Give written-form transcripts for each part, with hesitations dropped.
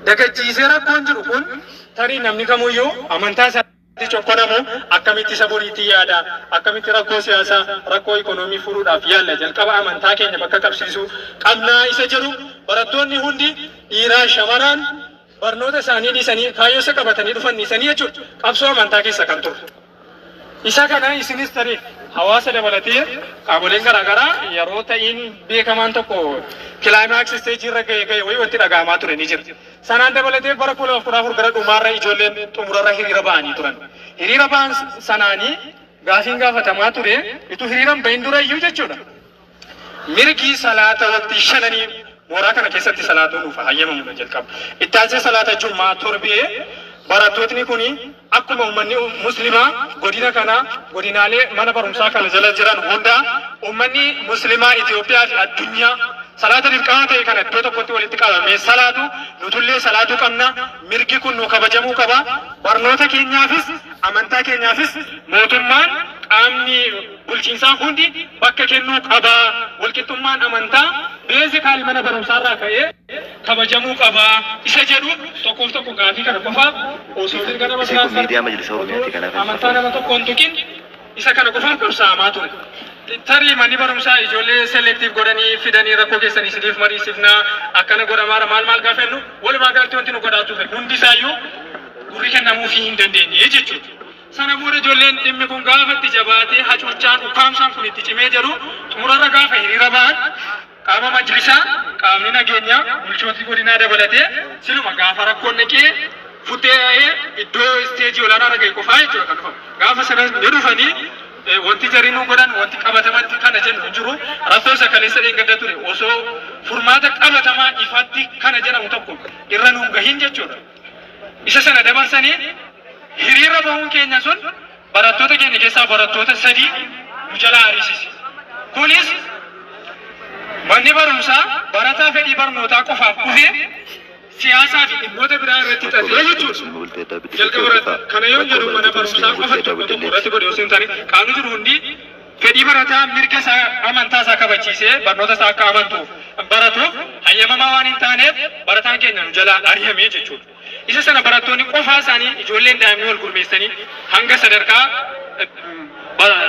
Dagachiisee rakkoon jiru kun tarii namni kamuyyuu amantaa isaatti cokkonamu akkamitti isa boriitti yaada, akkamitti rakkoo siyaasaa, rakkoo ikonoomii furuudhaaf yaalla, jalqaba amantaa keenya bakka qabsiisuu qabnaa isa jedhu barattoonni hundi dhiiraa shamaraan barnoota isaanii dhiisanii kaayyoo isa qabatanii dhufan dhiisanii jechuudha. Qabsoo amantaa keessa kan ture. Isa kana isinis tarii hawaasa dabalatee qaamoleen garaagaraa yeroo ta'iin beekamaan tokko climax stage irra ga'e ga'e wayii wanti dhaga'amaa ture ni jira. Sanaan dabalatee bara 2014 gara dhumaarra ijoolleen xumurarra hiriira ba'anii turan. Hiriira ba'an sanaanii gaafiin gaafatamaa ture ituu hiriira hin bahin dura iyyuu jechuudha. Mirgi salaata waqtii shananii mooraa kana keessatti salaatuun nuuf hayyamamudha jalqaba. Itti aansee salaata Jummaa torbee barattootni kuni akkuma uummanni Muslimaa godina kana, godinaalee mana barumsaa kana jala jiran hunda, uummanni Muslimaa Itoophiyaa fi addunyaa salaata dirqama ta'e kana iddoo tokkotti walitti qabamee salaatu, nutullee salaatuu qabna. Mirgi kun nu kabajamuu qaba. Barnoota keenyaafis amantaa keenyaafis mootummaan, qaamni bulchiinsaa hundi bakka kennuu qaba. Walqixxummaan amantaa basically mana barumsaarraa ka'ee kabajamuu qaba isa jedhu tokkoof tokko gaafii kana qofaaf osoo mirga nama Isin kun miidiyaa Majlisa Oromiyaati, kanaaf hin amantaa nama tokko hin tuqin isa kana qofaaf qabsaa'amaa ture. Tarii manni barumsaa ijoollee selective godhanii fidanii rakkoo keessan isiniif mariisifnaa, akkana godhamaara, maal maal gaafa jennu, walumaa galatti wanti nu godhaa ture hundi isaayyuu gurri kennamuufii hin dandeenye jechuudha. Sana booda ijoolleen dhimmi kun gaafa itti jabaatee hacuuccaan ukkaamsaan kun itti cimee jedhu xumurarra gaafa hiriira ba'an, qaama majlisaa, qaamni nageenyaa, bulchootii godinaa dabalatee siluma gaafa rakkoon naqee futtee iddoo stage olaanaa irra ga'e qofaa jechuudha kan dhufamu. Gaafa sana ni dhufanii wanti jarri nu godhan wanti qabatamatti kana jennu hin jiru. Rakkoo isa kaleessa dheengadda ture osoo furmaata qabatamaa ifatti kana jedhamu tokko irra nuun gahin jechuudha. Isa sana dabarsanii hiriira bahuun keenya sun barattoota keenya keessaa barattoota sadii nu jalaa ariisise. Kunis manni barumsaa barataa fedhii barnootaa qofaaf dhufee siyaasaa fi dhimmoota biraa irratti xaxee jechuudha. Jalqaba irratti kana yoo jedhu mana barumsaa qofa tokko tokko irratti godhe osoo hin taane, qaamni jiru hundi fedhii barataa, mirga isaa, amantaa isaa kabachiisee barnoota isaa akka amantuuf baratuuf hayyamamaa waan hin taaneef barataan keenya nu jalaa ari'ame jechuudha. Isa sana barattoonni qofaa isaanii, ijoolleen daa'imni wal gurmeessanii hanga sadarkaa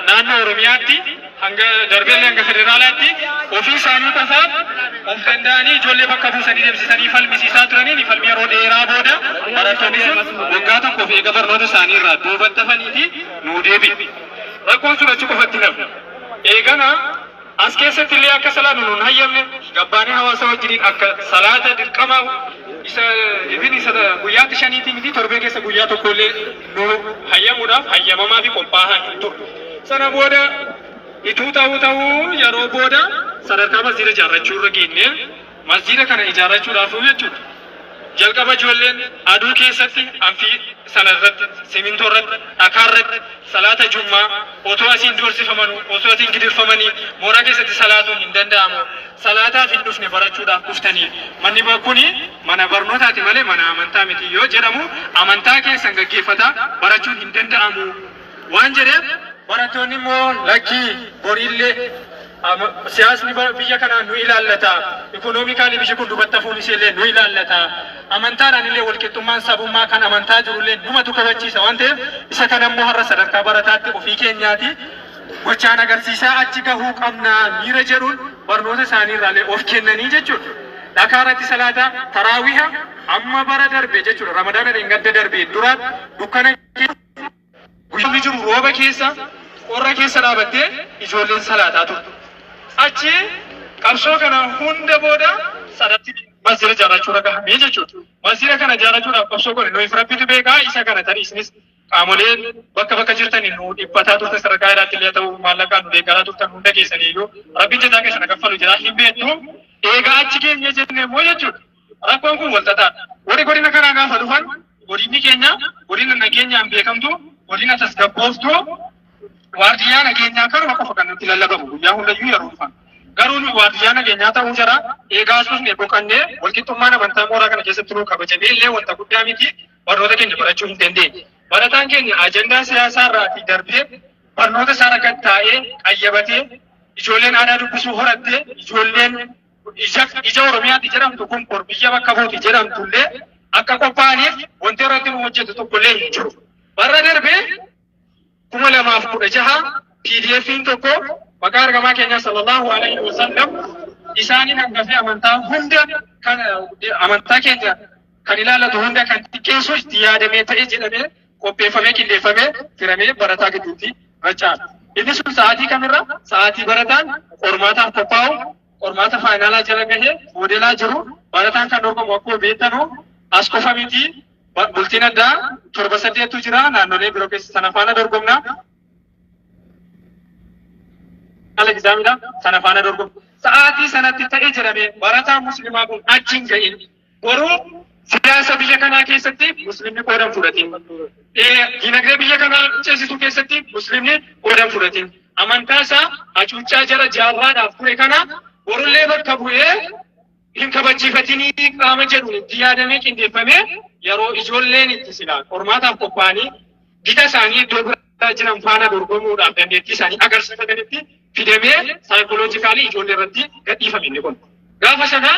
naannoo Oromiyaatti, hanga darbeellee hanga federaalaatti ofii isaanii qofaaf of danda'anii ijoollee bakka buusanii deemsisanii falmisiisaa turanii, falmii yeroo dheeraa booda barattoonni sun waggaa tokkoof eega barnoota isaanii irraa duubatti hafaniiti nuu deebi'e. Rakkoon sun achi qofatti hin hafne. Eegana as keessatti illee akka salaannu nuun hayyamne, gabbaanee hawaasa wajjiniin akka salaata dirqamaa isa ibin isa guyyaatti shaniitii miti, torbee keessa guyyaa tokkollee nu hayyamuudhaaf hayyamamaa fi qophaa'aa hin turre. Sana booda ituu ta'uu ta'uu yeroo booda sadarkaa masjiida ijaarrachuu irra geenne. Masjiida kana ijaarrachuudhaaf jechuudha. Jalqaba ijoolleen aduu keessatti anfii sana irratti, simintoo irratti, dhakaa irratti salaata Jummaa otoo asiin doorsifamanuu, osoo asiin gidirfamanii mooraa keessatti salaatuun hin danda'amu. Salaataaf hin dhufne, barachuudhaaf dhuftanii. Manni kuni mana barnootaati malee mana amantaa miti yoo jedhamu, amantaa keessan gaggeeffataa barachuun hin danda'amu waan jedheef, barattoonni immoo lakkii, boriillee siyaasni biyya kanaa nu ilaallata, economically biyyi kun duubatti hafuun isheellee nu ilaallata, amantaadhaan illee walqixxummaan sabummaa kan amantaa jirullee numatu kabachiisa waan ta'eef, isa kana immoo har'a sadarkaa barataatti ofii keenyaati gochaan agarsiisaa achi gahuu qabna miira jedhuun barnoota isaanii irraallee of kennanii jechuudha. Dhakaa irratti salaata taraawiha amma bara darbe jechuudha, Ramadaana dheengadda darbe dura dukkana keessa, guyyaa jiru rooba keessa, qorra keessa dhaabattee ijoolleen salaataa turte. Achi qabsoo kana hunda booda sadatti masjida ijaarrachuu irra gahamee jechuudha. Masjida kana ijaarrachuudhaaf qabsoo godhe nuyi Rabbitu beekaa. Isa kana tarii isinis qaamoleen bakka bakka jirtanii nu dhiphataa turte, sadarkaa jedhaatti illee ta'u maallaqaan nu deeggaraa turtan, hunda keessanii iyyuu Rabbiin jazaa keessan kaffalu jedhaa hin beektu. Eegaa achi keenya jenne immoo jechuudha. Rakkoon kun wal xaxaadha. Warri godina kanaa gaafa dhufan, godinni keenya godina nageenyaan beekamtu, godina tasgabbooftuu, waardiyyaa nageenyaa kanuma qofa kan nutti lallabamu guyyaa hundayyuu yeroo dhufan. Garuu nu waardiyyaa nageenyaa ta'uu jara eegaa suusne boqannee walqixxummaan amantaa mooraa kana keessatti nuu kabajamee illee wanta guddaa miti, barnoota keenya barachuu hin dandeenye. Barataan keenya ajandaa siyaasaa irraatii darbee barnoota isaa irra gad taa'ee qayyabatee, ijoolleen aadaa dubbisuu horattee, ijoolleen Ija Oromiyaati jedhamtu kun bor biyya bakka buuti jedhamtullee akka qophaa'aniif wanti irratti nu hojjetu tokkollee hin jiru. Barra darbee 2016 PDF'n tokko maqaa ergamaa keenya sallallahu alaihi wasallam isaaniin hangafee amantaa hunda kan amantaa keenya kan ilaallatu hunda kan xiqqeessu itti yaadamee ta'e jedhamee qopheeffamee, qindeeffamee, firamee barataa gidduutti raca'a. Inni sun sa'aatii kamirra? Sa'aatii barataan qormaataaf qophaa'u, qormaata faayinaalaa jala gahee moodelaa jiru. Barataan kan dorgomu akkuma beektanu as qofa miti, bultiin addaa torba saddeettu jira naannolee biroo keessa, sana faana dorgomna. Haala examidha, sana faana dorgomna. Sa'aatii sanatti ta'e jedhamee barataan musliimaa kun achi hin ga'in, boruu siyaasa biyya kanaa keessatti musliimni qooda hin fudhatin. Dinagdee biyya kanaa ceesisuu keessatti musliimni qooda hin fudhatin. Amantaa isaa hacuuccaa jara jaarraadhaaf ture kana borullee bakka bu'ee hin kabachiifatinii qaama jedhuun itti yaadamee qindeeffamee, yeroo ijoolleen itti silaa qormaataaf qophaa'anii gita isaanii iddoo biraa jiran faana dorgomuudhaaf dandeettii isaanii agarsiifatanitti fidamee psychologically ijoollee irratti gadhiifame inni kun. Gaafa sana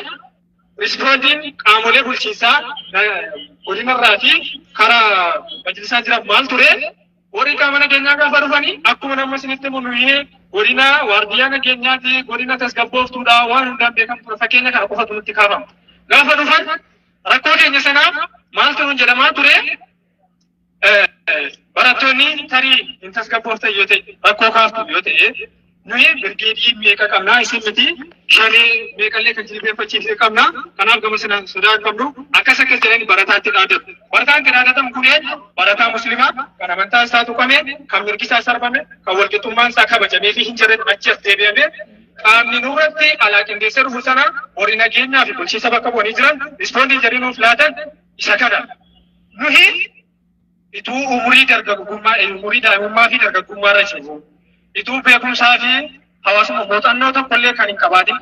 respondiin qaamolee bulchiinsaa godinarraa fi karaa majlisaa jiran maal ture? Warri qaama nageenyaa gaafa dhufanii, akkuma nama isinitti himu, nuyi godina waardiyyaa nageenyaati, godina tasgabbooftuudha, waan hundaan beekamtuudha, fakkeenya kana qofatu nutti kaafama. Gaafa dhufan rakkoo keenya sanaaf maaltu nuun jedhamaa ture? Barattoonni tarii hin tasgabbooftan yoo ta'e, rakkoo kaaftu yoo ta'e, nuyi birgeedii meeqa qabnaa, isin miti shanee meeqallee kan jilbeenfachiifne qabna, kanaaf gama sana sodaa hin qabnu, akkas akkas jedhanii barataatti dhaadatu. Barataan itti dhaadatamu kun eenyu? Barataa muslimaa kan amantaa isaa tuqame, kan mirgi isaa sarbame, kan walqixxummaan isaa kabajamee fi hin jirretti achi as deebi'ame. Qaamni nurratti alaa qindeessee dhufu sana, warri nageenyaa fi bulchiinsa bakka bu'anii jiran, respondii jedhanii nuuf laatan isa kana. Nuhi ituu umurii dargaggummaa, umurii daa'imummaa fi dargaggummaa irra jiru, ituu beekumsaa fi hawaasummaa muuxannoo tokkollee kan hin qabaatin.